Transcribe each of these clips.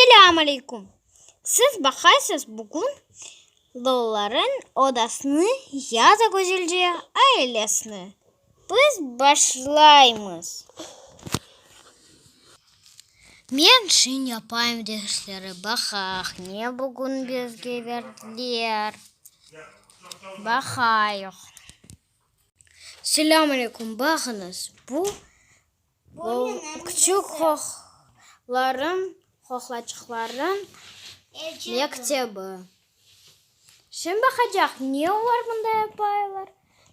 Selâm aleyküm! Siz baqaysız bugün Lolaların odasını ya da güzelce ailesini. Biz başlaymız. Men şin yapayım dersleri, baqaq, ne bugün bizge berdiler, baqayıq. Selâm aleyküm, baqıñız, bu küçük qoqlarım, qoqlaçıqlarım mektebi. Şimdi baqacaq, ne olar mında yapaylar.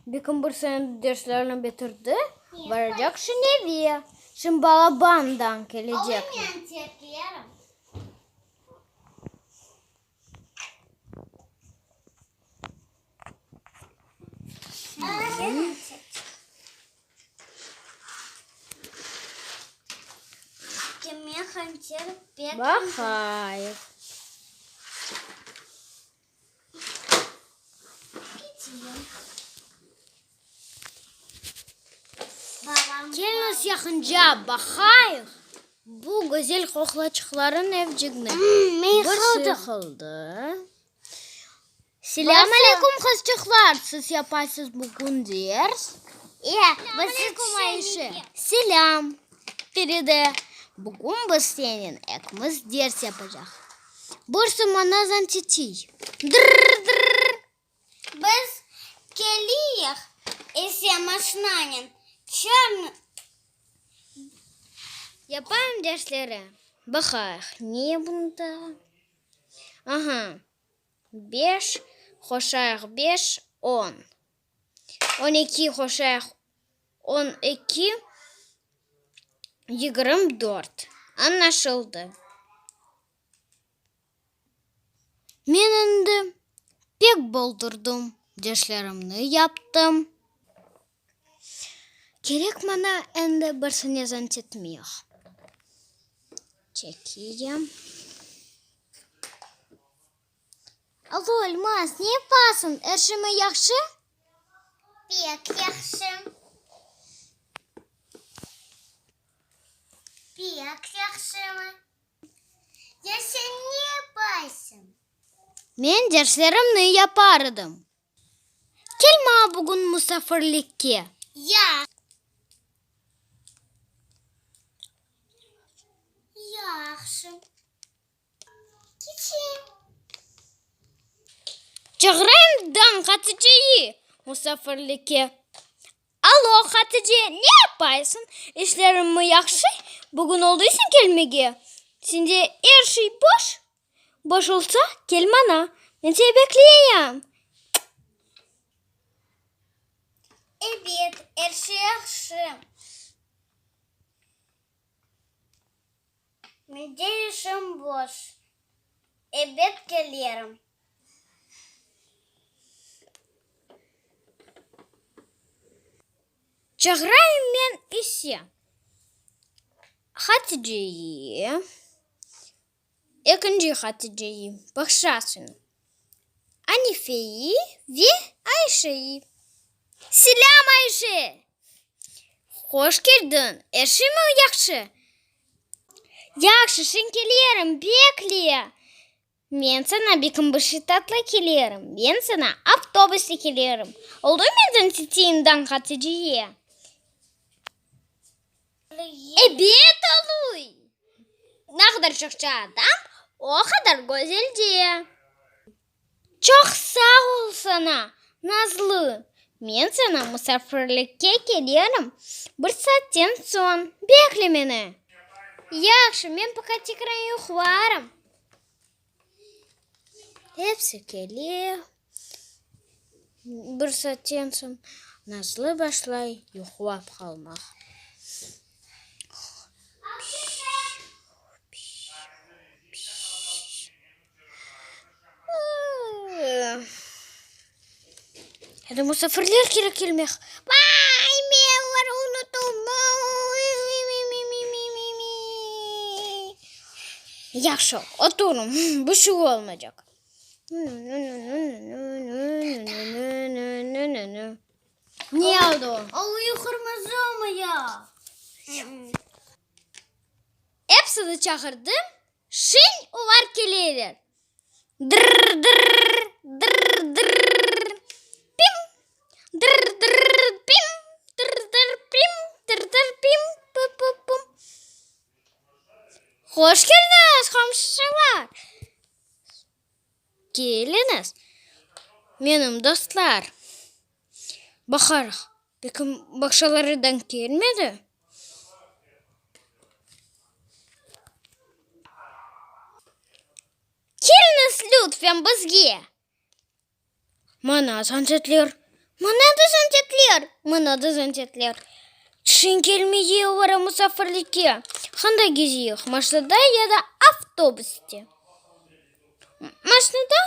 Belkim bir sene derslerini bitirdi, baracaq şimdi eve. Şimdi balabandan kelecekler. Baqayıq. Keliñiz yaqınca baqayıq bu güzel qoqlaçıqlarnıñ evcigini. Bir sıqıldı. Selâm aleyküm, qızçıqlar! Siz yapaysız bugün ders? Selâm aleyküm, Ayşe! Selâm, Feride! Bugün biz senen ekimiz ders yapacaq. Birisi maña zantetiy. Dırr-dırr! Biz keliyik ise maşinanen, çarn. Yapayım dersleri. Baqayıq, ne bunda? Aha, beş qoşayıq beş, on. 12 qoşayıq 12, 24. Añlaşıldı. Men endi pek boldurdım, derslerimni yaptım. Kerek maña endi bir sene zant etmeyik. Çekeyim. Alo, Elmaz, ne yapasıñ? Er şeymi yahşı? Pek yahşı. Pek yahşımı? Ya sen ne yapaysıñ? Men derslerimni yapar edim. Kel maña bugün musafirlikke. Ya. Yahşı. Keçeyim. Çağırayım dan Haticeyi musafirlikke. Alo, Hatice, ne yapaysıñ? İşleriñmi yahşı? Bugün olduysıñ kelmege? Sende er şey boş? Boş olsa, kel maña, men seni bekleyem. Ebet, er şey yahşı. Mende işim boş. Ebet kelerim. Çağırayım men ise Haticeyi, ekinci Haticeyi, bağışlasıñ, Anifeyi ve Ayşeyi. Selâm, Ayşe! Hoş keldiñ! Er şeymi yahşı? Yahşı, şin kelerim, bekle! Men saña bekim bir şey tatlı kelerim, men saña avtobusta kelerim. Oldu menden titeyimdan Haticeye? Ebet oluy! Ne qadar çoqça adam, o qadar güzelce. Çoq sağ ol saña, Nazlı. Men saña musafirlikke kelerim bir saatten soñ. Bekle meni. Yahşı, men poka tekrar yuqlarım. Episi kele. Bir saatten soñ Nazlı başlay yuqlap qalmaq. Endi musafirler kerek kelmek. Vay, men olarnı unuttum. Yahşı, oturıñ, bir şey olmaycaq. Ne oldı? Oluy qırmızı olmaya. Epsini çağırdım, şiñ. keleler. Dırr-dırr, dırr-dırr, pim! Dırr-dırr, pim! Dırr-dırr, pim! Dırr-dırr, pim! Pı-pı-pum! Hoş keldiñiz, qomşular! Keliñiz, menim dostlar! Baqarıq, belki bağçalardan kelmedi? Keliñiz, lütfen, bizge! Mana zantitler, mana da zantitler, mana da zantitler. Tüşün kelmege olara musafirlikke. Qanda gezeyik, maşnada ya da avtobuste? Maşnada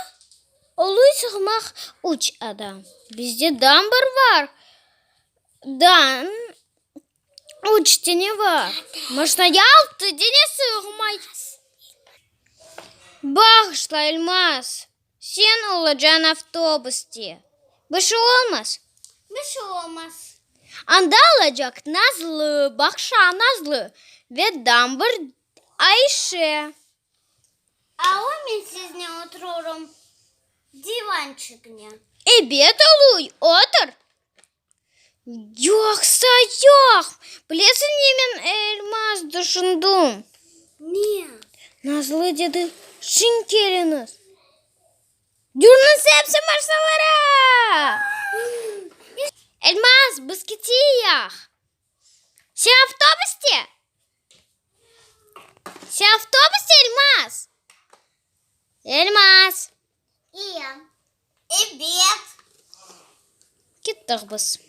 oluy sığmaq üç adam. Bizde dam bir var, dan üç tane var. Maşnaya altı dane sığmay. Bağışla, Elmaz, sen olacañ avtobuste. Bir şey olmaz. Bir şey olmaz. Anda olacaq Nazlı, bağışla, Nazlı ve dam bir Ayşe. Avu men siznen oturırım divançiknen. Ebet, oluy, otur. Yoqsa yoq. Bilesiñ ne men, Elmaz, tüşündim? Ne? Nazlı dedi, Şiñ keliñiz. Yürüñiz episi maşnalara! Elmaz, biz keteyik. Sen avtobuste? Sen avtobuste, Elmaz? Elmaz! İyi. Ebet. Kettik biz.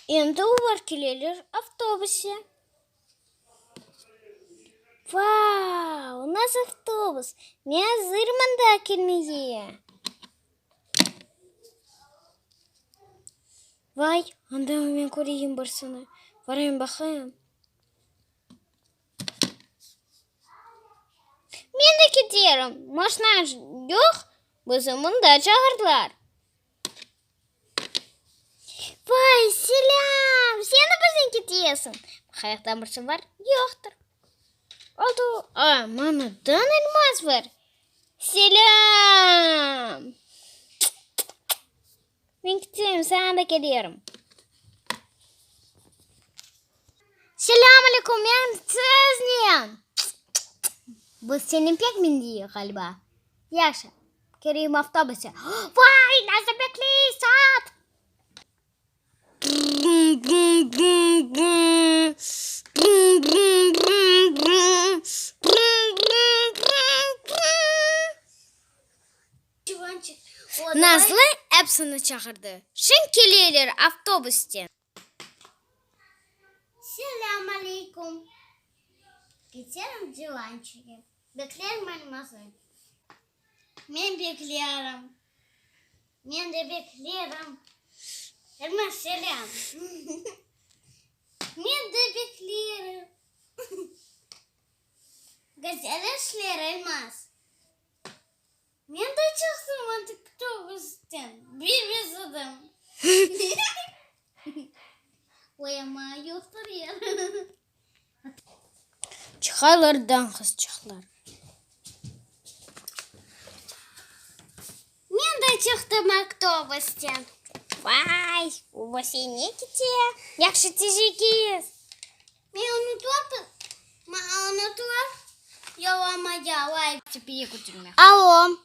Endi olar keleler avtobusse. Vau, nasıl avtobus! Men azırman daa kelmege. Vay, anda men köreyim birisini. Barayım baqayım. Men de keterim. Maşna yoq, bizi mında çağırdılar. Vay, selâm! Sen de biznen ketesiñ? Qayaqtan birisi bar? Yoqtır. Oldı. A, manadan Elmaz bar. Selâm! Men keteyim, saña da kelerim. Selâm aleyküm, men siznen. Biz seni pek mindik, ğaliba. Yahşı, kireyim avtobusa. Vay, nasıl bekley saat! Nazlı epsini çağırdı. Şimdi keleler avtobusten. Selâm aleykum. Keterim divançige. Beklerim Elmazı. Men beklerim. Men de beklerim. Elmaz, selâm. Men de beklerim. Güzel işler, Elmaz. Men de çıqtım avtobustan. Bir bezledim. Oy, amma yoqtır yer. Çıqalar dañqızçıqlar. Men de çıqtım avtobustan. Vay, o ne kete? Yahşı tezce Men unutıp, unutıp, yolamaya. Tepeye kötermek. Allo.